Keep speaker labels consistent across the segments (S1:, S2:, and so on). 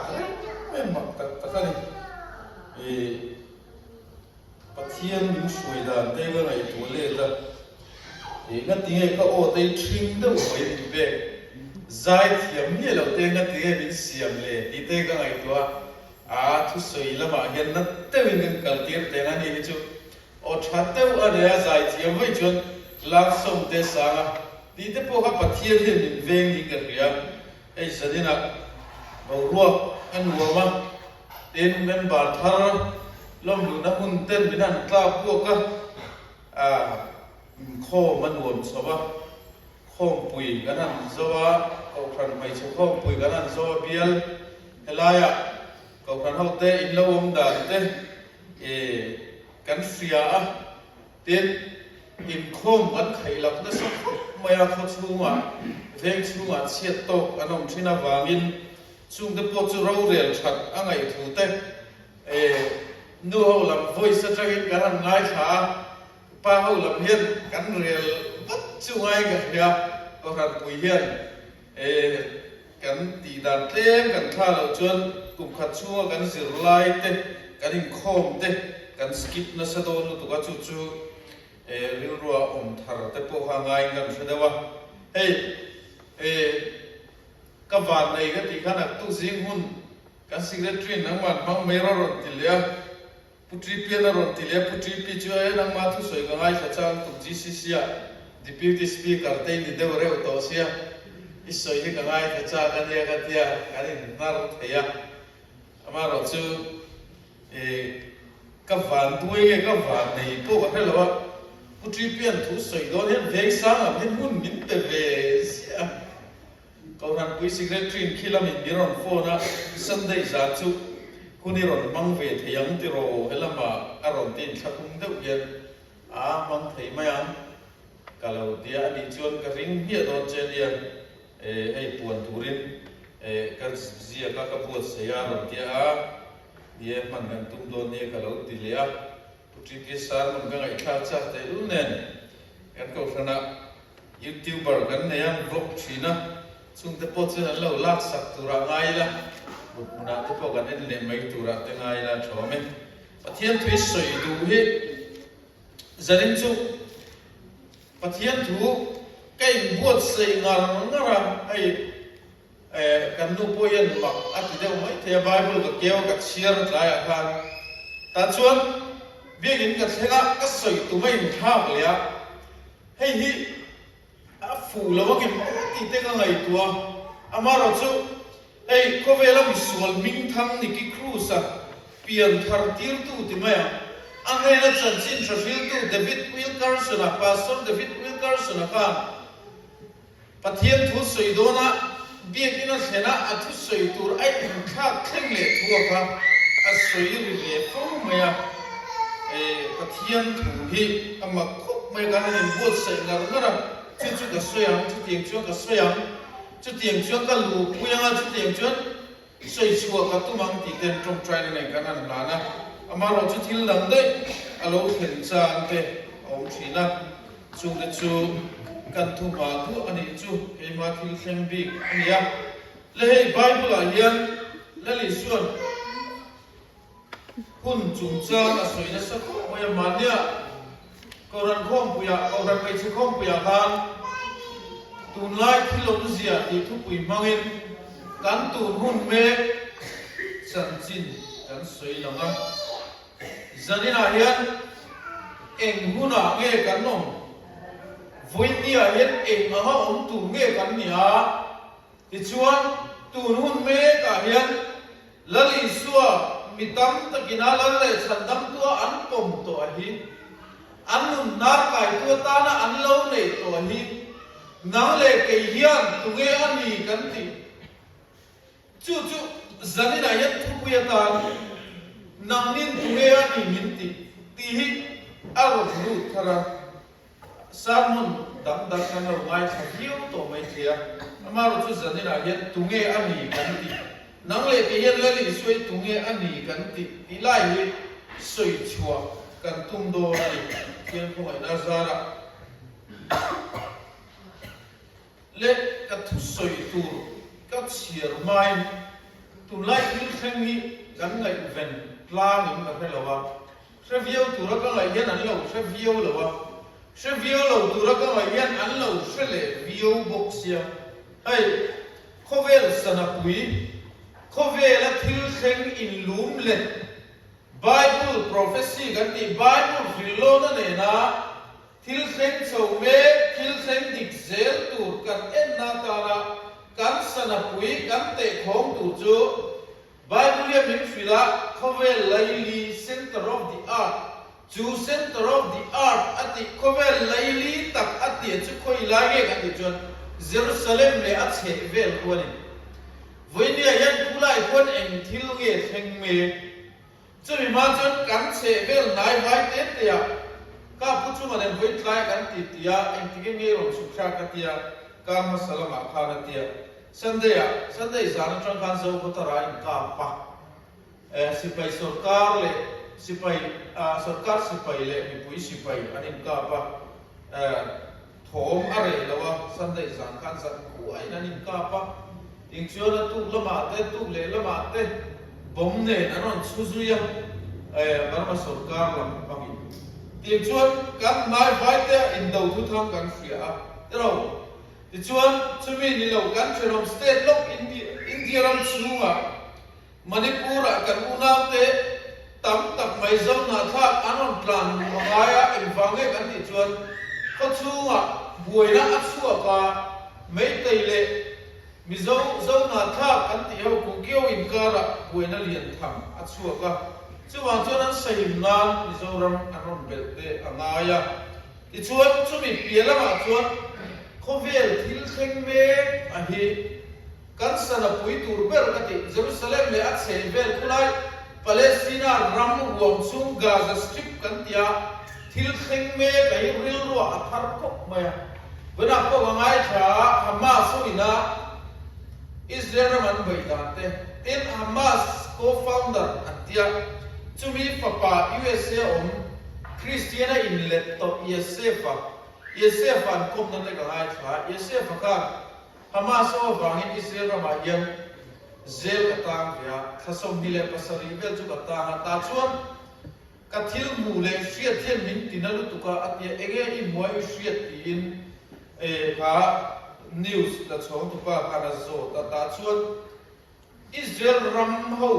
S1: thlak reng mai a, mak tak tak a ni. Ih Pathian min hruai dan te ka ngaihtuah let a, ih ngatinge ka aw te hi ṭhing deuh mai min pek, zai thiam miah loh te ngatinge min siam le tih te ka ngaihtuah a, aa thusawi lamah hian na deuhin kan kal tir teng a ni hi chu Aw tha deuh a nia zai thiam vaih chuan Laksawm te sang a tih te pawh kha Pathian hian min veng niin ka hria. Hei zaninah boruak a nuam a, tin member thar lawmluhna hun ten min han tlak buak a, ah inkhawm a nuam chho a, khawmpui kan han zo a, kohhran hmeichhe khawmpui kan han zo a bial helaiah kohhran ho te in lo awm dan te E, kan hria a, tin, inkhawm kan khaih lak nasa khawp mai a, khaw chhungah, veng chhungah chhiat tawk an awm thin avangin chungte pawh chu rorel that a ngaih thu te, e, nu ho lam voice atangin kan han ngaithla a, pa ho lam hian kan rel vat chu ngai ka hria, Kohhranpui hian, e, Kan tih dan tlem kan thla loh chuan kum khat chhunga kan zirlai te, kan inkhawm te kan skip nasa dawn lutuk a, chu chu rilrua awm thar te pawh kha ngaiin kan hre deuh a. Hei ka van nei ka tih khan aktuk zing hun kan secretary nangmah hmang mai rawh rawn ti leh a. Pu Tripian a rawn ti leh a, Pu Tripi chu e nangma thusawi ka ngaithla chang tuk GCC ah Deputy Speaker te i ni deuh reuh tawh sia, i sawi hi ka ngaithla chak a nia ka tia kan inhnar thei a, amaherawh chu i ka van duai nge ka van nei pawh ka hre lo a, Pu Tripian thu sawi dawn hian veng sang lam hian hun min pe ve ziah a. Kohhranpui Secretary-in khi lamin mi rawn phone a, Sunday zan chu hun i rawn hmang ve thei ang tiraw helamah a rawn ti inthlahrung deuh hian a hmang thei mai ang ka lo ti a, anih chuan ka ring hmiah dawn che nia, hei puan turin ka ziak a ka buatsaih a rawn ti a, ni e hman kan tum dawn nia ka lo ti leh a, Pu TP Sermon ka ngaihthlak chak tehlul nen kan kohhranah Youtuber kan nei a, vlog thin a, chungte pawh chuan an lo lak sak turah ngai ila, mut hmunah te pawh kan en leh mai turah te ngai ila a tha awm e. Pathian thu i sawi duh hi zanin chu Pathian thu ka inbuatsaih ngar ngar a, hei kan nu pawh hian mak a ti deuh mai thei a, Bible ka keu ka chhiar tlaiah khan tah chuan biakinn ka thleng a, ka sawi tum a inthlak leh a, Hei hi a fuh lo a ngem aw tih te ka ngaihtuah a, amaherawh chu hei khawvela misual hmingthang Nicky Cruz-a pian thar tirtu ti mai ang, a hnena chanchin tha hriltu David Wilkerson-a, Pastor David Wilkerson-a khan Pathian thu sawi dawna biakinn a thlen a, a thusawi tur a inthlak thleng leh thu a kha a sawi ri ve fo mai a. E, Pathian thu hi a mak khawp mai a, kan han inbuatsaih ngar ngar a, chu chu ka sawi ang, chutiang chuan ka sawi ang, chutiang chuan ka luhpui ang a, chutiang chuan Sawi chhuah ka tum ang tih ten tawngtaina nen kan han hlan a, amaherawh chu thil dang daih a lo thlen chang te a awm thin a, chungte chu kan thu hma duah a nih chu keima thil thleng bik a ni a. Le hei Bible ah hian Lal Isua'n Hun chungchang a sawi nasa khawp mai a, mahnia Kohhran khawmpuiah, Kohhran hmeichhe khawmpuiah khan tunlai thil awmzia tih thupui hmangin kan tun hun mek chanchin kan sawi lang a. Zaninah hian eng hunah nge kan awm? Vawinia hian eng anga awm tur nge kan ni a? Tichuan, tun hun mekah hian Lal Isua mi tam takin a lal leh chhandamtua an pawm tawh hi, an nun hnar kaitu atana an lo neih tawh hi, nang leh kei hian tunge a ni kan tih? Chu chu zaninah hian thupui atan nangnin tunge a ni min tih tih hi a rawn lut thar a. Sermon dang dang kan lo ngaithla viau tawh mai thei a, amaherawh chu zaninah hian tunge a ni kan tih, nang leh kei hian Lal Isua hi tunge a ni kan tih tih lai hi sawi chhuah kan tum dawn a ni, Pathian khawngaihna zarah leh ka thusawi tur ka chhiar hmain. Tunlai thil thleng hi kan ngaihven tlangin ka hre lo a, hre viau tura ka ngaih hian an lo hre viau lo a, hre viau lo tura ka ngaih hian an lo hre leh viau bawk sia. Hei, khawvel sanapui, khawvela thil thleng inlum let, Bible prophecy kan tih Bible hrilhlawna nena thil thleng chho mek, thil thleng dik zel tur kan enna atana kan sanapui kan tehkhawng tur chu Bible hian min hrilh a, khawvel laili, center of the earth, chu center of the earth a tih khawvel laili tak a tih chu khawi lai nge kan tih chuan Jerusalem leh a chheh vel khu a ni. Vawinia hian khulai khuan eng thil nge thleng mek? Chumi hma chuan kan chheh vel hnai vai te te ah ka pu chunga nen vawi tlai kan ti ti a, engtik in nge rawn chhuk thlak ka tia, kar hmasa lamah khan a tia. Sunday ah, Sunday zan atang khan Zokhawthara in kap a, eh sipai sorkar leh sipai ah sorkar sipai leh mipui sipai an in kap a, eh Thawm a reh lo a, Sunday zan khan zan khuain an inkap a, ting chuan a tuk lamah te, tuk leh lamah te bomb nen an rawn chhu zui a, Burma sorkar lam hmangin. Ting chuan kan hmai vai te a indo thuthang kan hria a, tiraw? Tichuan chumi ni lo kan thenawm state lawk India ram chhungah Manipur-ah kan unaute tam tak mai zohnahthlak an rawn tlan luh a ngai a, engvang nge kan tih chuan khawchhungah buaina a chhuak a, Meitei leh Mizo zohnahthlak kan tih ho Kuki-ho inkarah buaina lian tham a chhuak a, chuvang chuan an sahim nan Mizoram an rawn belh te a ngai a. Tichuan chumi piah lamah chuan khawvel thil thleng mek a hi. Kan sana pui tur ber ka tih Jerusalem leh a chheh vel khulai Palestina ram huam chhung Gaza Strip kan tia thil thleng mek a hi rilruah a thar khawp mai a. Vawiinah pawh ka ngaithla a, Hamas ho ina Israel ram an beih dan te, tin Hamas co-founder an tia chumi fapa USA awm Christian a inlet tawh Yosef-a, Yosef-a an kawmna te ka ngaithla a, Yosef-a khan Hamas ho avangin Israel ramah hian zel ka tang ve a, thla 27 vel chu ka tang a, tah chuan ka thil hmuh leh hriat hian min tina lutuk a, a ti a, enge i hmuh a i hriat tiin kha news la chhawng tupa khan a zawt a, tah chuan Israel ram ho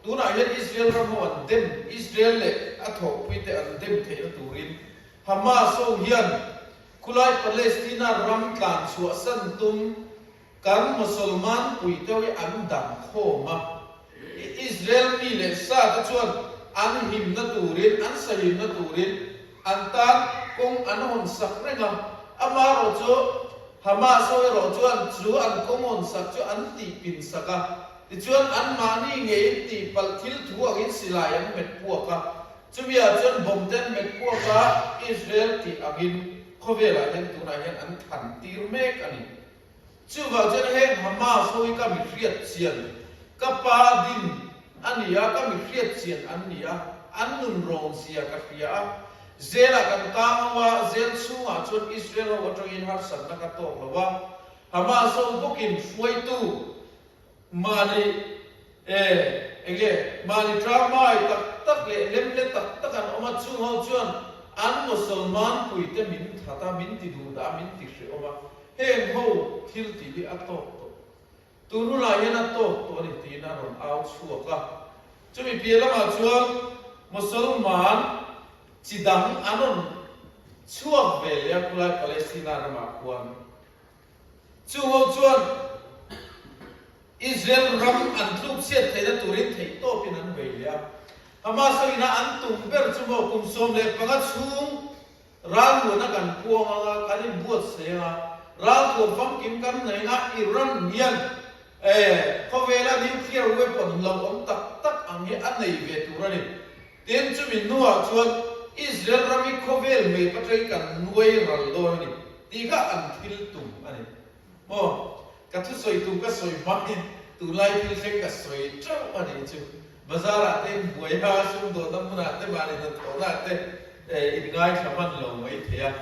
S1: tunah hian Israel ram ho an dem, Israel leh a thawhpuite an dem theihna turin Hamas ho hian Khulai Palestina ram tlan chhuahsan tum kan Mosolman pui deuh hi an dang khawm a. Israel mi leh sa te chuan an himna turin, an sahimna turin an tan kawng an hawn sak reng a. Amaherawh chu Hamas ho erawh chuan chu an kawng hawn sak chu an tihpin sak a. Tichuan anmahni ngeiin tihpalh thil thu angin silai an hmet puak a. Chumi ah chuan bomb ten met puak a Israel tih angin khawvelah hian tunah hian an than tir mek a ni. Chuvang chuan heng Hamas ho hi ka mi hriat chian, ka pa din a ni a, ka mi hriat chian an ni a, an nun rawn zia ka hria a. Zelah kan tang ho a, zel chhungah chuan Israel ho atangin harsatna ka tawk lo a, Hamas ho bawkin hruaitu Mahni e, enge, mahni tramai tak tak leh lemle tak tak an awm a, chung ho chuan an Mosolman puite min that a, min ti duh dah a, min ti hrehawm a, heng ho thil tih hi a tawk tawh. Tun hunah hian a tawk tawh a ni tiin a rawn au chhuak a. Chumi piah lamah chuan Mosolman chi dang an rawn chhuak ve leh a, khulai Palestina ramah khuan. Chung ho chuan Israel ram an tluk chhiat theihna turin theihtawpin an bei leh a. Hamas ho ina an tum ber chu maw kum 15 chhung ralmuana kan puang anga kan inbuatsaih anga ralthuam famkim kan nei anga Iran hian khawvela nuclear weapon lo awm tak tak ang hi a nei ve tur a ni. Tin, chumi hnuah chuan Israel ram hi khawvel map atangin kan nuai ral dawn a ni tih kha an thil tum a ni. Maw, ka thusawi tum ka sawi hmain tunlai thil thleng ka sawi teuh a nih chu. Bazar-ah te inbuai a, sumdawnna hmunah te mahni hnathawhnaah te inngaithla hman lo mai thei a.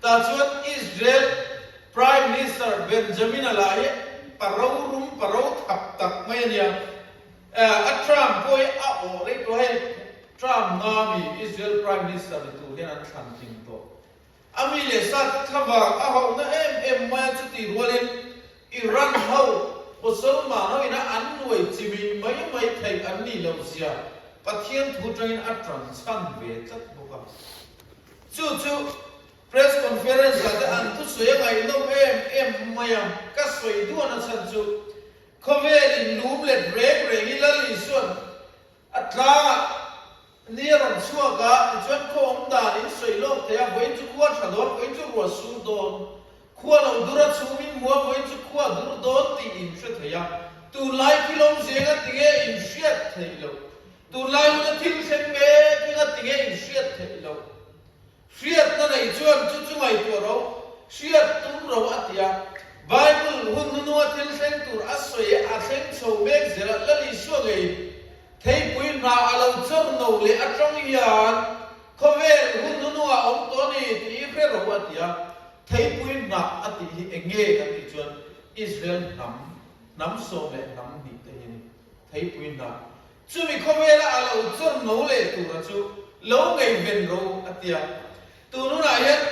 S1: Tah chuan Israel Prime Minister Benjamin-a lah hi pa rorum, pa ro thap tak mai a nia. A term pawh hi a awh rei tawh hei term nga mi Israel Prime Minister ni tur hian an thlan tling tawh. A mi leh sa te thlavang a hauhna em em mai a chuti rualin Iran ho Mosolman ho ina an nuai chimih mai mai theih an nih loh zia Pathian thu tangin a tan chhan ve tlat bawk a. Chu chu Press conference ah te an thusawi a ngaihnawm em em mai a, ka sawi duan a chhan chu khawvel in lum let reng reng hi Lal Isuan a tlangah ni a rawn chhuak a, tichuan khaw awm dan in sawi lawk thei a, vawiin chu khua tha dawn, vawiin chu ruah sur dawn, khua lo dur a chhum in hmu a, vawiin chu khua dur dawn tih in hre thei a, tunlai thil awm zenga tinge in hriat theih loh, tunlai huna thil thleng mek hi nga tinge in hriat theih loh. Hriatna nei chuan chu chu ngaihtuah ro, hriat tum ro a ti a. Bible hun hnununga thil thleng tur a sawi a thleng chho mek zel a, Lal Isua ngei theipui hna a lo chawr no leh atang hian khawvel hun hnunungah awm tawh a ni tih hi hre ro a ti a. Theipui hna a tih hi eng nge kan tih chuan Israel hnam, hnam sawm leh hnam hnih te hi a ni. Theipui hna Chumi khawvela a lo chawr no leh tura chu lo ngaihven ro a ti a. Tun hunah hian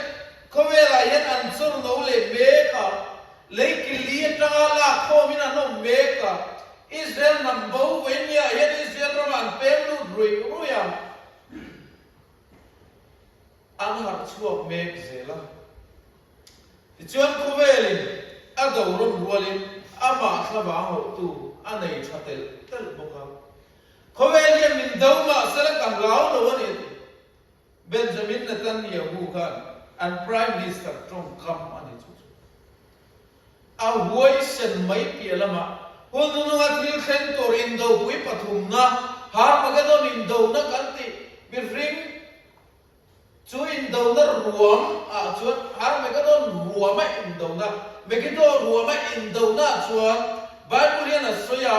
S1: khawvelah hian an chawr no leh mek a, lei kili atanga lak khawmin an awm mek a. Israel hnam bo vawinia hian Israel ramah an pem lut ruih ruih a. An harh chhuak mek zel a. Tichuan khawvelin a do rawn rualin amah thlavang hauhtu a nei tha telh telh bawk a. Khawvel hian min do mah sela ka hlau lo a ni a ti. Benjamin Netanyahu khan an Prime Minister tawngkam a ni chu chu. A huaisen mai piah lamah hun hnunga thil thleng tur indopui pathumna Harmageddon indona kan tih mihring Chu indona ruam ah chuan Armageddon ruam a indona, Megiddo ruam a indona ah chuan Bible hian a sawi a,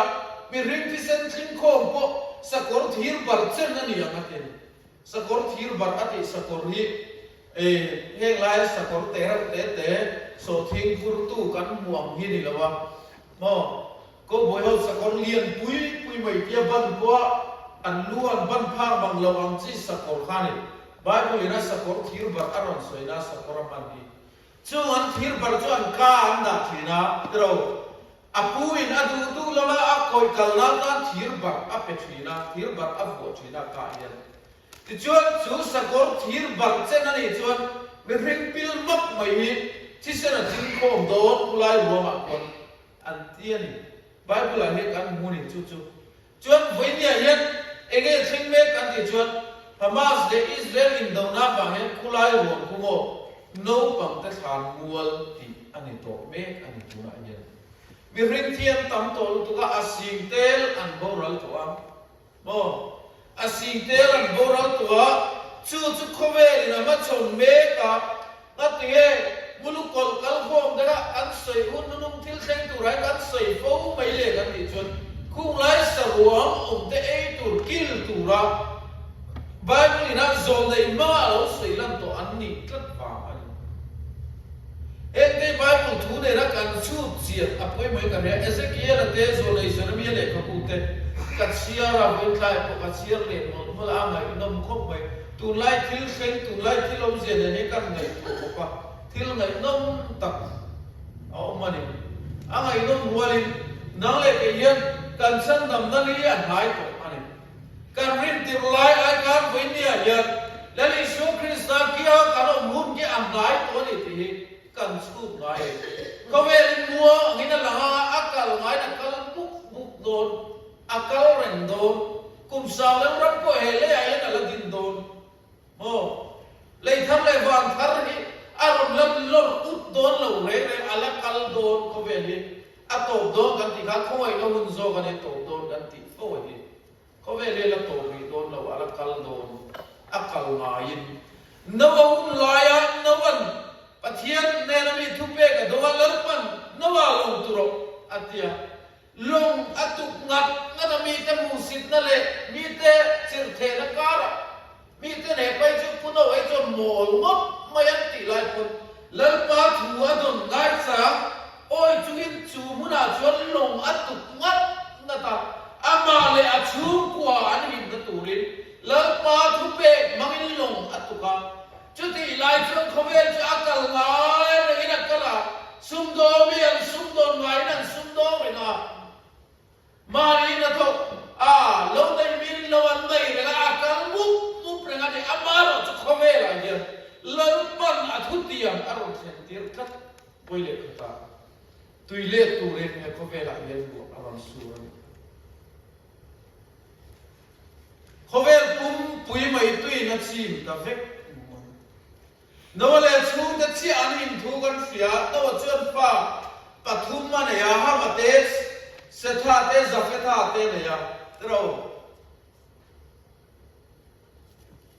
S1: mihring thisen thlingkhawm pawh sakawr thir bar chen a ni ang a ti a ni. Sakawr thir bar a tih sakawr hi heng laia sakawr te reuh te te sawhthing phurtu kan hmu ang hi a ni lo a maw? Cowboy ho sakawr lian pui pui mai tia ban pawha an lu an ban phak bang lo ang chi sakawr kha a ni. Bible in a sakawr thir bar a rawn sawi na sakawr a hman hi. Chung an thir bar chu an ka an dah thin a, tiro. A pu in a duh duh lama a kawih kal nan tan thir bar a pe thin a, thir bar a vuah thin a kah hian. Tichuan chu sakawr thir bar chen a nih chuan mihring pil map mai hi thisen a tling khawm dawn khulai ruamah khawn An ti a ni. Bible ah hian kan hmu a ni chu chu. Chuan vawinia hian eng nge thleng mek kan tih chuan Hamas leh Israel indona vang hian khulai ruang khu maw naupang te thlan mual tih a ni tawh mek a ni tunah hian. Mihring thi an tam tawh lutuk a, a sing tel an boral tawh a. Maw? A singtel an boral tawh a, chu chu khawvelin a hmachhawn mek a, ngatinge Mulukawlh kalkhawm te kha kan sawi hun nunung thil thleng tur ai kan sawi fo mai le kan tih chuan khunglai saruang awm te ei tur kil tura Bible in a zawlnei hmanga a lo sawi lan tawh an nih tlat vang a ni. Hengte Bible thu nena kan chhut chian a pawimawhin ka hria. Ezekiel-a te, Zawlnei Jeremia lehkhabu te ka chhiar a, vawitlai pawh ka chhiar leh mawlh mawlh a, a ngaihnawm khawp mai. Tunlai thil thleng, tunlai thil awmzia nen hian kan ngaihtuah bawk a, thil ngaihnawm tak a awm a ni. A ngaihnawm rualin nang leh kei hian kan chhandamna li a hnai tawh a ni. Kan rintir lai ai khan vawinia hian Lal Isua Krista kia kan awm hun khi a hnai tawh a ni tih hi kan chhut ngai e. Khawvelin muang angin a lang a, a kal ngaiin a kal buk buk dawn, a kal reng dawn. Kum sang lem ram pawh he leiah hian a la din dawn maw? Lei thar leh van thar hi a rawn la lawr ut dawn lo reng reng, a la kal dawn khawvel hi. A tawp dawn kan tih khan khawngaihna hun zawk a ni tawp dawn kan tih fo a hi. Khawvel hi a la tawp rih dawn lo, a la kal dawn, a kal ngaiin. Noa hun laia Noa'n Pathian hnena mi thupek a dawng a, Lalpan Noa lawng tu rawh a ti a. Lawng a tuk ngat ngat a mite hmuhsitna leh mite chirhthehna karah Mite leh pai chu Pu Noa hi chuan mawl ngawt mai an tih lai pawn Lalpa thu a dawn ngaichang awi chungin chu hmunah chuan lawng a tuk ngat ngat a. Amah leh a chhungkua an himna turin Lalpa thupek hmangin lawng a tuk a. Chutih lai chuan khawvel chu a kal ngai rengin a kal a, sumdawng mi an sumdawn ngaiin an sumdawng reng a. Mahni in a thawk a, lo nei min lo an nei reng a, a kal mup mup reng a ni. Amaherawh chu khawvelah hian Lalpan a thutiang a rawn thlen tir tlat pawi leh khatah tui let turin he khawvelah hian ruah a rawn sur a ni. Khawvel pumpui mai tuiin a chim ta vek mai. Noah leh chhungte chiah an inthu kan hria, Noah chuan fa pathum a nei a, Hama te, Setha te, Jafetha te a nei a, tiraw?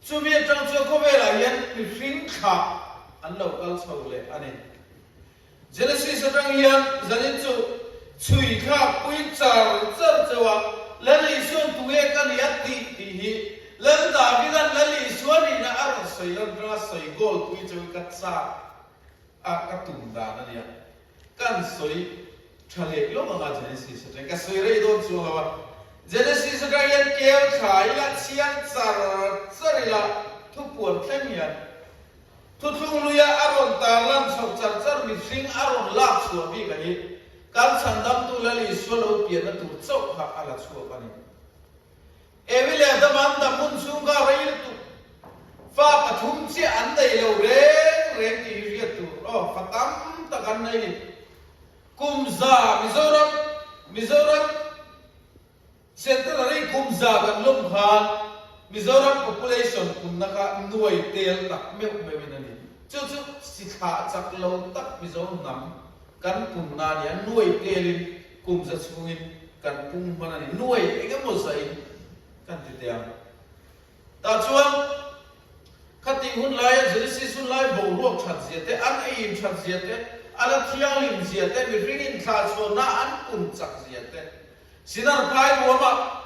S1: Chumi atang chuan khawvelah hian mihring thlah an lo kal chho leh a ni. Genesis atang hian zanin chu chhui thlak pui char char chauh a, Lal Isuan tunge ka ni a tih tih hi Lal Davida'n Lal Isua nihna a rawn sawi lan atanga sawi goal pui chauh hi ka chak a, ka tum dan a nia. Kan sawi tha leh lawk anga Genesis atang ka sawi rei dawn chuang lo a, Genesis atang hian kel thla ila chhiar char char ila thupuan thleng hian Thuthlung luia a rawn tarlan chhoh char char mihring a rawn lak chhuah bik a hi kan chhandamtu Lal Isua lo pianna tur chauh kha a la chhuak a ni. Evi leh Adama an dam hun chhung kha rei lutuk fa pathum chiah an nei lo reng reng tih hi hriat tur aw fa tam tak an nei ni. Kum za Mizoram Mizoram Centenary kum za kan lawm khan Mizoram population punna kha nuai tel tak meuh meuhin a ni. Chu chu sithlah chak lo tak Mizo hnam kan punna a ni a, nuai telin kum za chhungin kan pung hman a ni. Nuai eng emaw zain kan ti teh ang. Tah chuan khatih hun laia Genesis hun lai boruak that zia te, an eiin that zia te, a la thianghlim zia te, mihring inthlahchhawnna an pun chak zia te, Sinar phai ruamah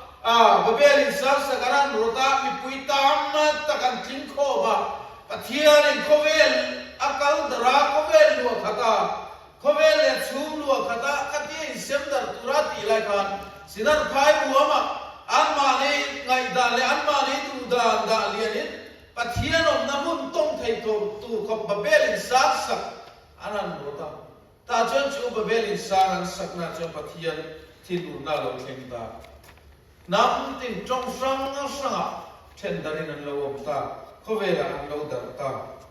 S1: Babel in sang sak an rawt a, mipui tam tak an tling khawm a. Pathianin khawvel a kal darh a, khawvel luah khat a, khawvel leh chhum luah khat a, khatia insem darh tura tih lai khan Sinar phai ruamah anmahni ngaihdan leh anmahni duhdan dah lianin Pathian awmna hmun tawng thei tur khawp Babel in sang sak an han rawt a. Tah chuan chu Babel in sang an sakna chuan Pathian thinurna a lo thleng ta. Hnam tin tawng hrang hrangah then darin an lo awm ta, khawvelah an lo darh ta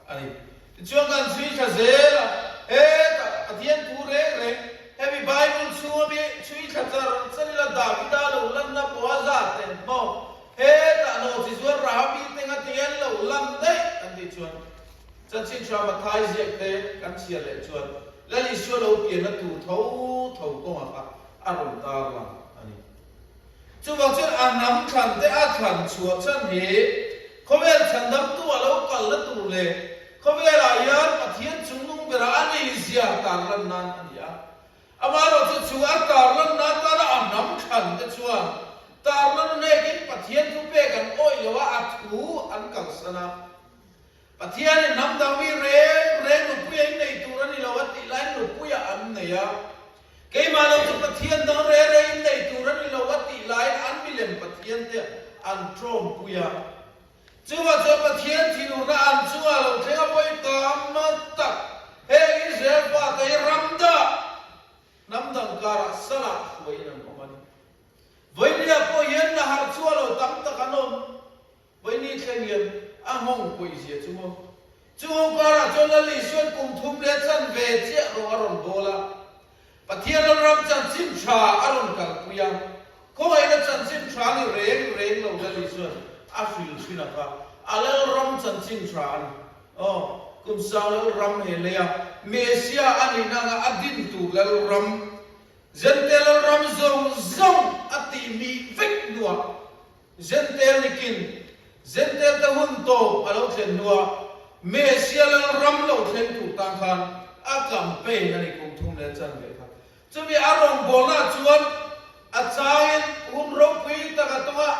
S1: a ni. Tichuan kan chhui thla zel a, hetah Pathian thu reng reng hemi Bible chhunga mi chhui thla char char ila Davida lo lanna Boaza te maw hetah nawhchi zuar Rahabi te nga ti an lo lan daih an tih chuan Chanchin tha Mathai ziak te kan chhiar leh chuan Lal Isua lo pianna tur tho tho kawngah kha a rawn tar lang a ni. Chuvang chuan a hnam thlan te a thlan chhuah chhan hi khawvel chhandamtu a lo kalna tur leh khawvelah hian Pathian chungnung berah a ni zia tar lan nan a ni a. Amaherawhchu chu a tar lanna atana a hnam thlan te chuan tar lan hnekin Pathian thupek an awih lo a, a thu an kalsan a. Pathianin hnam dang mi reng reng nupuia in nei tur a ni lo a tih laiin nupuia an nei a. Keimah lo chu Pathian dang reng reng in nei tur a ni lo a tih laiin an milem Pathian te an tawmpui a. Chuvah chuan Pathian thinurna an chungah lo thleng a pawi tam tak. Heng Israel fate hi ram dah hnam dang karah salah hruaiin an awm a ni. Vawinia pawh hian la harh chhuah lo tam tak an awm. Vawiini thleng hian a nghawng pawih zia chu maw? Chu nghawng karah chuan Lal Isuan kum thum leh chan ve chiah rawh a rawn bawl a. Pathian ram chanchin tha a rawn kalpui a. Khawngaihna chanchin tha ni reng reng lo Lal Isuan a hril thin a kha. A Lal ram chanchin tha a ni. Aw, kum sang Lal ram he lei a Messiah a nihna anga a din tur Lal ram, Jentail Lal ram zawng zawng a tih mih vek hnuah Jentail nikin Jentail te hun tawp a lo thlen hnuah Messia lal ram lo thleng tur tan khan a campaign a ni kum thum leh chan ve kha. Chumi a rawngbawlnaah chuan a changin hun ropui tak a tawng a,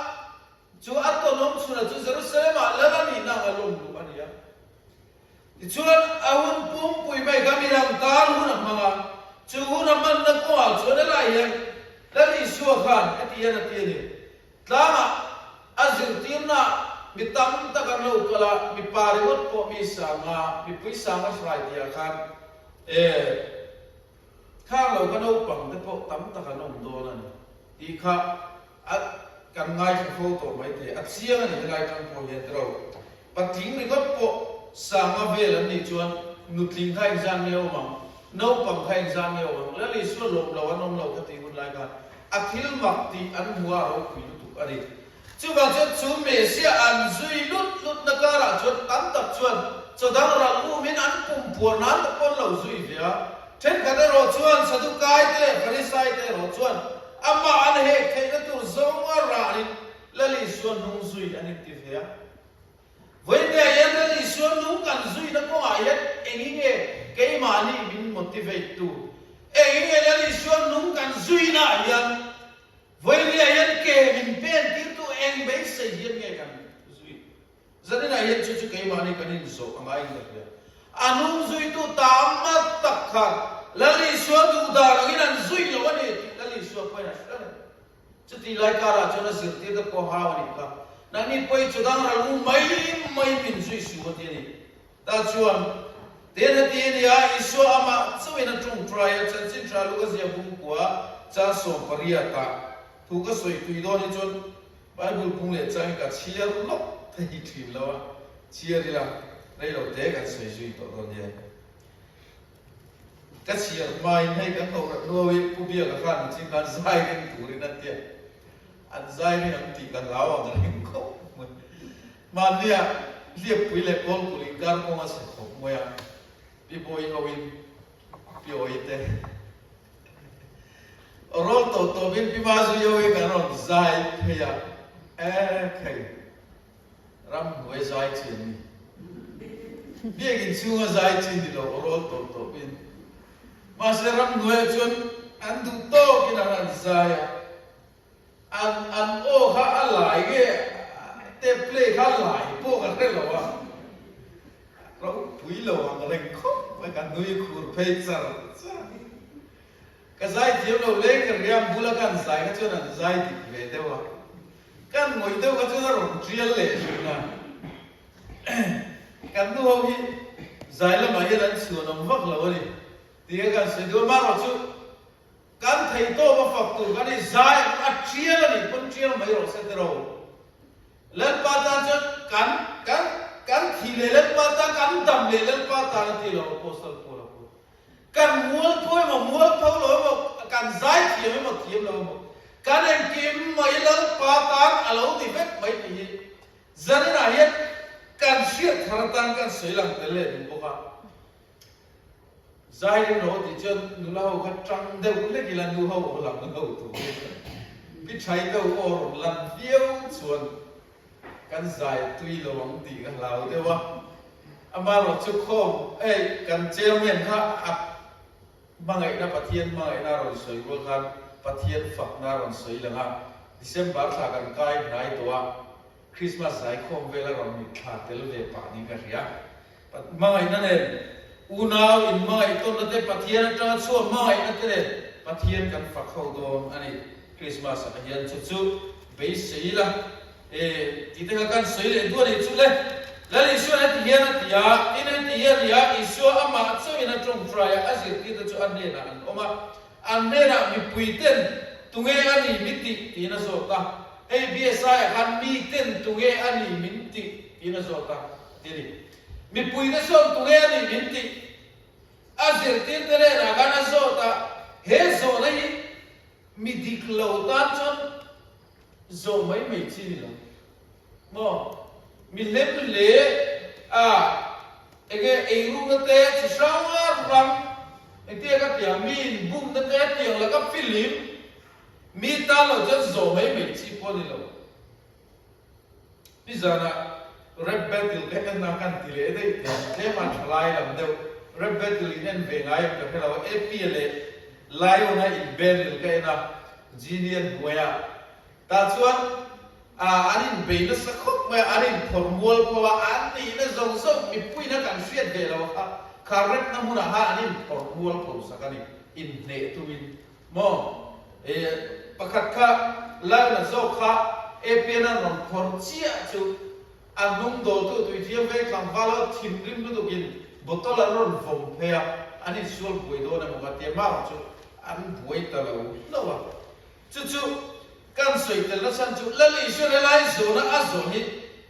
S1: chu a tawnawm chhunah chu Jerusalem-ah lal a nihna anga lawm luh a ni a. Tichuan, a hun pumpui mai kha midang tan hun a hmang a, chu hun a hmanna kawngah chuan helai hian. Lal Isua khan heti hian a ti a ni, Tlangah a zirtirna mi tam tak an lo kal a, mipa ringawt pawh mi sanga, mipui sanga hrai tihah khan e khang lo ka naupang te pawh tam tak an awm dawn a ni tih kha a kan ngaithla fo tawh mai thei. A chiang a ni helai tang pawh hian tiro patling ringawt pawh sanga vel an nih chuan nutling kha engzan nge awm ang, naupang kha engzan nge awm ang, Lal Isua lawm lo an awm lo kha tih hun lai khan A thil mak tih an hmu a ropui lutuk a ni. Chuvang chuan chu Messiah an zui lut lutna karah chuan tam tak chuan chaw dang ral umin an pum puar nan te pawn lo zui ve a. Thenkhat erawh chuan Sadukai te leh Farisai te erawh chuan amah an hek theihna tur zawnga ranin Lal Isua hnung zui an inti ve a. Vawiinah hian Lal Isua nung kan zuina kawngah hian engin nge keimahni min motivate tu? Engin nge Lal Isua nung kan zuinaah hian vawiinah hian ke min pen tirtu eng beisei hian nge kan zui? Zaninah hian chu chu keimahni kan inzawh a ngaiin ka hria. A nung zuitu tam tak khan Lal Isua duhdan angin an zui lo a ni tih Lal Isua pawhin a hria reng. Chutih lai karah chuan a zirtir te pawh hau a nih kha. Nangni pawh i chudang ral u mai mai min zui su a ti a ni. Tah chuan, Ten a ti a nia, Isua amah chauhin a tawngtai a, chanchin tha lu ka zia bungkua chang 18 ah thu ka sawi tui dawn hi chuan Bible bung leh changin ka chhiar lawk thei thin lo a, chhiar ila rei lo te kan sawi zui tawh dawn nia. Ka chhiar hmain hei kan ko rat nuau i Pu Biaka khan mi khan zai ring turin a tia. An zai ring ang tih ka hlau ang ring khawp mai. Mahnia Hliappui leh Kawlkulh inkar kawng a chhe khawp mai a, Pi Bawi hoin Pi Awi te rawn tawh tawpin Pi Mazui hoin kan rawn zai phei a, ekhei. Ramhnuai zai chi an ni. Biakinn chhunga zai chi ni lo aw rawl tawp tawpin. Mahse ramhnuaiah chuan an duh tawkin an han zai a, an an aw kha a lai nge tape play kha a lai pawh ka hre lo a, ropui lo ang reng khawp mai ka nui khur phei char char. Ka zai thiam lo leng ka riam bula ka an zai kha chuan an zai dik ve deuh a, kan ngawih deuh kha chuan a rawn tial leh thin a. Kan nu ho hi zai lamah hian an chhuan awm vak lo a ni tih kha kan sawi duh a, amaherawhchu kan thei tawp a fak tur kan i zai a tial a nih pawn tial mai rawh se tiraw. Lalpa tan chuan kan kan kan thih leh Lalpa tan kan dam leh Lalpa tan a ti lo Apostle Paul-a pawh. Kan mualpho emaw mualpho lo emaw, kan zai thiam emaw thiam lo emaw, kan engkim mai Lalpa tan a lo ni vek mai tih hi zaninah hian kan hriat thar atan kan sawi lang tel leh duh bawk a. Zai ring lo tih chuan nula ho kha tang deuh lek ila nu ho aw lang lo tur pi thai deuh aw rawn lan viau chuan Kan zai tui lo ang tih ka hlau deuh a, amaherawh chu khawm hei kan chairman kha a hmangaihna Pathian hmangaihna a rawn sawi rual khan Pathian fakna a rawn sawi lang a, December thla kan kai hnai tawh a, Christmas zai khawm vel a rawn mitthla tel ve pah niin ka hria. Hmangaihna nen unau inhmangaih tawnna te, Pathian atanga chhuah hmangaihna te nen Pathian kan fak ho dawn a ni. Christmas ah hian chu chu beisei ila e tih te kha kan sawi leh duh a nih chu le. Lal Isua'n heti hian a ti a, tin heti hi a ni a, Isua amah chauhin a tawngtai a, a zirtirte chu a hnenah an awm a, an hnenah mipui ten tunge a ni min tih tiin a zawt a, hei BSI ah khan mi ten tunge a ni min tih tiin a zawt a. Ti ni. Mipuite sawn tunge a nih min tih a zirtirte hnenah khan a zawt a, he zawhna hi mi dik lo tan chuan zawh mai mai chi ni lo maw? Mi hlem hle a, enge eirukna te chi hrang hrang engtia ka tiang mi inbumna te tiang laka filim mi tan lo chuan zawh mai mai chi pawh a ni lo. Nizanah Rap Battle ka en a kan ti leh daih teh ang, tlem a tha lai lam deuh. Rap Battle in en ve ngai em ka hre lo a, AP leh Lion a in battle ka en a, Genie a hnuai a. Tah chuan an in bei nasa khawp mai a, an in phawrh mual pho a, an nihna zawng zawng mipuiin a kan hriat ve lo kha, kha rap na hmunah khan an in phawrh mual pho sak a ni, inhneh tumin. Maw? Pakhat kha Lalna zawk kha Apian-a'n rawn phawrh chiah chu a hnung dawltu tuithiam veng tlangval ho thinrim lutukin bottle an rawn vawm phei a, an insual buai dawn emaw ka tia mah chu an buai ta lo hlauh a. Chu chu kan sawi tel na chhan chu Lal Isua helai zawhna a zawh hi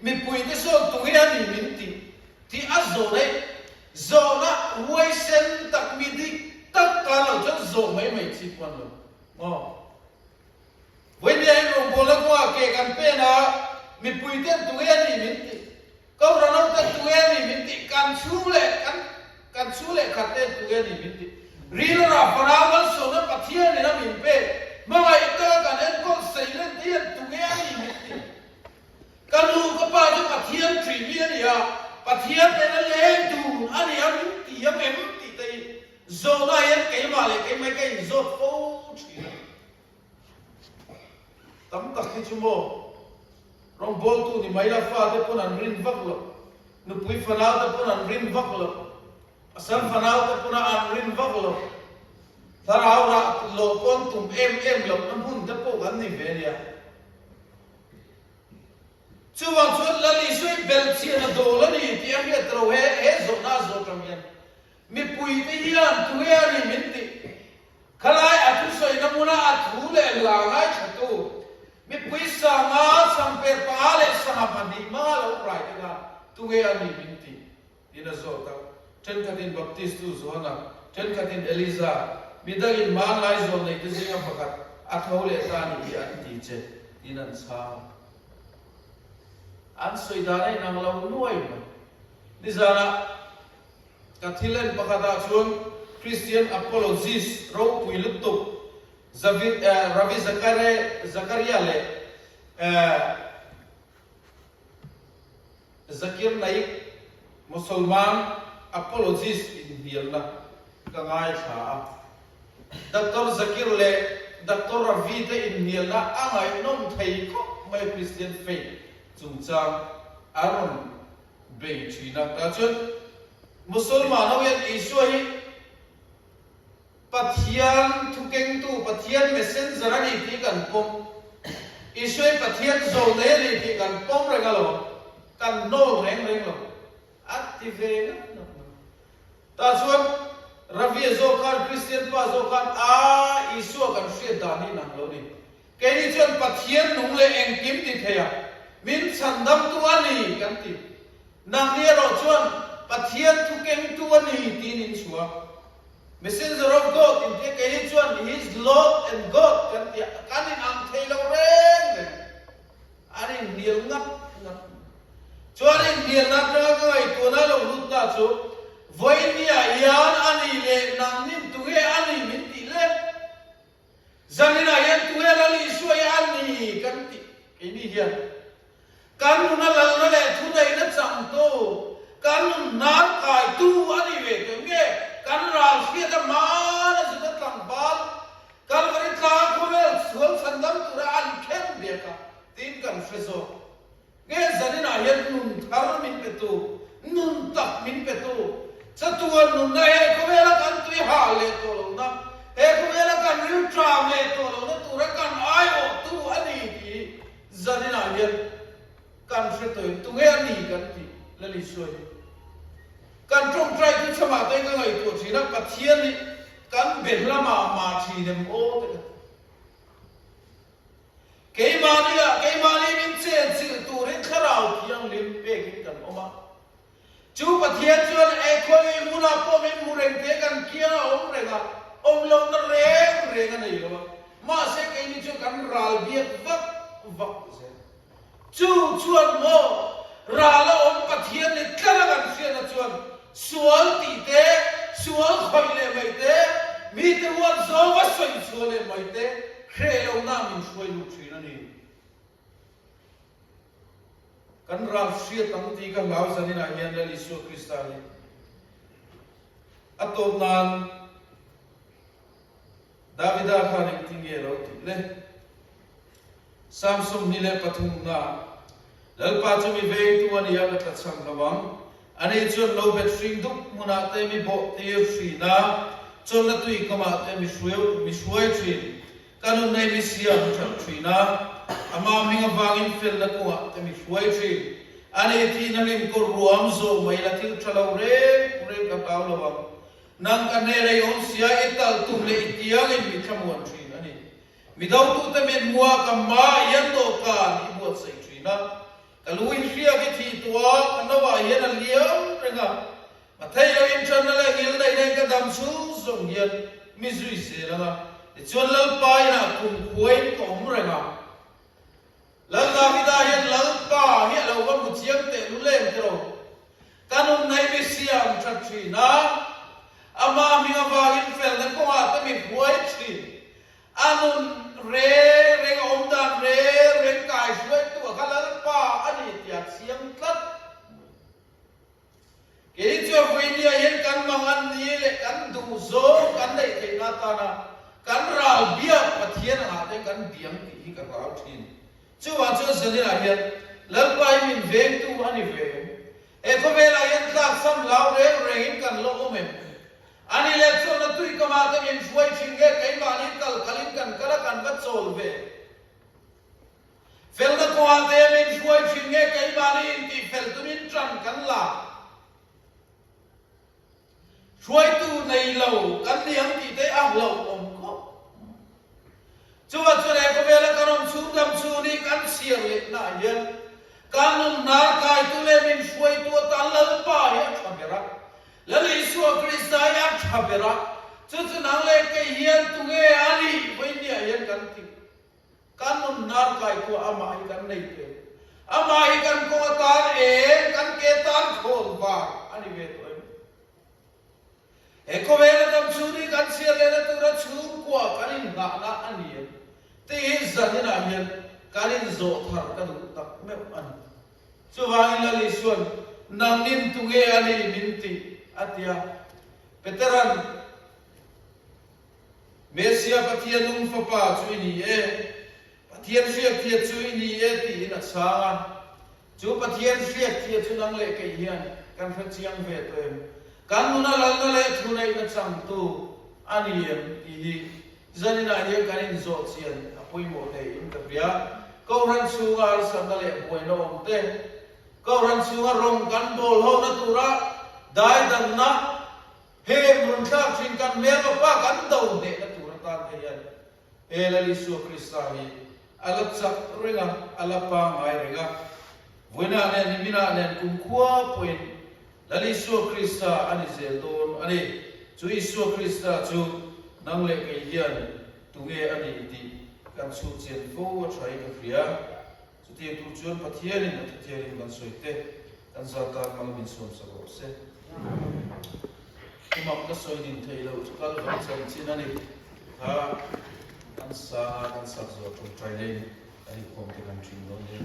S1: mipuite sawn tunge a ni min tih tih a zawh daih. Zawhna huaisen tak mi dik tak tan lo chuan zawh mai mai chi pawh an lo maw? Vawinia in rawngbawlna kawngah ke kan pen a, mipuiten tunge a ni min tih, Kohhran ho ten tunge a ni min tih, kan chhung leh kan kan chhung leh khat ten tunge a ni min tih, Rilru fanau malsawmna Pathian in a min pek, hmangaih taka kan enkawl seilen te hian tunge a ni min tih. Ka nu ka pa chu Pathian ṭih mi a ni a, Pathian nena leng dun a ni a min ti ang em tih te hi zawhna hian keimah leh keimah hi ka inzawt fo ṭhin a. Tam tak hi chu maw rawngbawltu ni mai la fate pawn an rin vak loh, nupui fanau te pawn an rin vak loh, pasal fanau te pawna an rin vak loh, thlarau rah loh pawn tum em em lohna hmun te pawh kan ni ve nia. Chuvang chuan Lal Isua hi belhchian a dawl a ni tih a hriat lo he he zawhna a zawh tang hian mipuite hian tunge a ni min tih khalai a thusawina hmuna a thu leh hla ngaithla tu mipui sanga changper panga leh sangha pahnih hmanga lo rai te khan tunge a ni min tih Tin a zawt a, Thenkhatin Baptistu Johana, thenkhatin Eliza, midangin hmanlai zawn neite zinga pakhat a tho leh ta nih hi an ti che, tin an chhang a. An sawi dan a inang lo nuai mai. Nizanah ka thil en pakhatah chuan Christian apologist ropui lutuk Zavid, Ravi Zakaria leh Zakir Naik, Mosolman apologist inhnialna ka ngaithla a. Doctor Zakir leh Doctor Ravi te inhnialna a ngaihnawm thei khawp mai Christian faith chungchang a rawn bei thin a. Tah chuan Mosolman ho hian Isua hi Pathian thukengtu, Pathian messenger a ni tih kan pawm. Isua hi Pathian zawlnei a ni tih kan pawm reng alawm, kan hnawl reng reng lo. A ti ve ngat ngat mai. Tah chuan Ravi-a zawk khan, Kristian pa zawk khan, A, Isua kan hriat dan hi nang lo ni. Keini chuan Pathian nung leh engkim ti thei a, min chhandamtu a ni kan ti. Nangni erawh chuan Pathian thukengtu a ni tiin in chhuah. Messenger of God intia kei hi chuan He is Lord and God kan ti a, kan in ang thei lo reng reng. An inhnial ngat ngat. Chuan inhnialna atanga ka ngaihtuahna lo hlutna chu vawinia hian a ni leh nangnin tunge a ni min tih le? Zaninah hian tunge Lal Isua hi a ni kan tih keini hian Kan nuna lalna leh thuneihna changtu, kan nun hnar kaitu a ni ve tawh nge? Kan ral hriat a hmana Juda tlangval Kalvari tlang khawvel sual chhandam tura an khen biak a tiin kan hre zawk. Nge zaninah hian nun thar min petu, nun tak min petu, chatuan nunna he khawvela kan tui hal leh tawh lohna, he khawvela kan rilṭam leh tawh lohna tura kan aiawhtu a ni tih Zaninah hian kan hre tawh in tunge a ni kan tih Lal Isua hi kan tawngtai chu chhamah te ka ngaihtuah thin a, Pathian hi kan be hla mah mah thin em aw te ka ti. Keimahni ah keimahni min chenchilh turin Thlarau Thianghlim pekin kan awm a, Chu Pathian chuan e khawi hmunah pawh min hmu reng te kan kiang a awm reng a, awm lohna reng reng a nei lo a, mahse keini chu kan ral biak vak vak zel. Chu chuan maw ral a awm Pathian ni tlat a kan hriatna chuan sual tih te, sual khawih leh mai te, mite huat zawnga sawi chhuah leh mai te hreh lohna min hruai lut thin a ni. Kan ral hriat ang tih ka hlau zaninah hian Lal Isua Krista hi a tawp nan Davida khan engtin nge lo tih le? Psalm 23 na Lalpa chu mi vengtu a ni a, ka tla chham lo ang. Ani chuan lo bet hring dup hmunah te mi bawh tir hrin a, chawlhna tui kamah te mi hruai thin. Ka nun nei mi siam that thin a, amah hming avangin felna kawngah te mi hruai thin. A ni thihna hlim kawr ruam zawh mai la thil tha lo reng reng ka hlau lo ang. Nang ka hnena i awm sia i talh tum leh i tiangin mi thlamuan thin a ni. Mi dotute mithmuah ka hma i an dawhkan i buatsaih thin a, ka lu i hriak i thih tuah ka nauah hian a liam reng a. A thei lo in ṭanna leh ngil neih nen ka dam chhung zawng hian mi zui zel ang a, tichuan Lalpa inah kum khuain ka awm reng a. Lal Davida hian Lalpa hi a lo va hmu chiang teh lul em tiraw? Ka nun nei mi siam ṭha ṭhin a, amah hming avangin felna kawngah te mi hruai ṭhin. A nun reng reng a awm dan reng reng kaihruaitu a kha Lalpa a ni tih a chiang tlat. Kei chuan Vawinia hian kan mangan ni leh kan duh zawng kan neih theihna atana kan ral biak Pathian angah te kan biang tih hi ka hlau thin. Chuvang chuan Zanila hian Lalpa hi min vengtu a ni ve em? He khawvelah hian tlakchham hlau reng rengin kan la awm em? Ani leh chuan a tui kamah te min hruai thin nge keimahni kal kalin kan kal a kan va chawl ve? Felna kawngah te min hruai thin nge keimahni intihfel tumin tan kan la? Hruaitu nei lo kan ni ang tih te a hlauhawm khawp. Chuvah chuan he khawvela kan awm chhung dam chhung hi kan chhiar lehnaah hian kan nun hnar kaitu leh min hruaitu atan Lalpa hi a tha ber a. Lal Isua Krista hi a tha ber a. Chu chu nang leh kei hian tunge a nih vawinia hian kan ti. Kan nun hnar kaikuah amah hi kan nei teh. Amah hi kan kawng atan eng, kan ke tan khawn var a ni ve tawh em? He khawvela dam chhung hi kan chhiar lehna tura chhungkua kan inghahna a ni em? Tih hi zaninah hian kan inzawh thar ka duh tak meuh a ni. Chuvangin Lal Isua'n, Nangnin tunge a ni min tih? a ti a. Petera'n, Mesia Pathian nung fapa chu i ni e, Pathian hriakthia chu i ni e tiin a chhang a. Chu Pathian hriakthia chu nang leh kei hian kan hre chiang ve tawh em? Kan nuna lalna leh thuneihna changtu a ni em tih hi zaninah hian kan inzawh chian a pawimawh hle in ka hria. Kohhran chhunga harsatna leh buaina awm te, Kohhran chhunga rawng kan bawl hona tura daidanna, Heng rawn thlak thin kan hmelma pa kan do hnehna tur atan te hian he Lal Isua Krista hi a la chak reng a, a la pangngai reng a. Vawiinah nen niminah nen kumkhua pawhin Lal Isua Krista a ni zel dawn a ni. Chu Isua Krista chu nang leh kei hian tunge a ni tih kan chhut chian fo a tha in ka hria. Chutiang tur chuan Pathianin a thuthiangin kan sawi te, kan zal tan mal min sawm sak rawh se. Thumak ka sawi nin theih loh chu kal vang chanchin a ni. Kha kan sanga kan sak zawh tawngtai leiin kan inkhawm te kan thin dawn nia.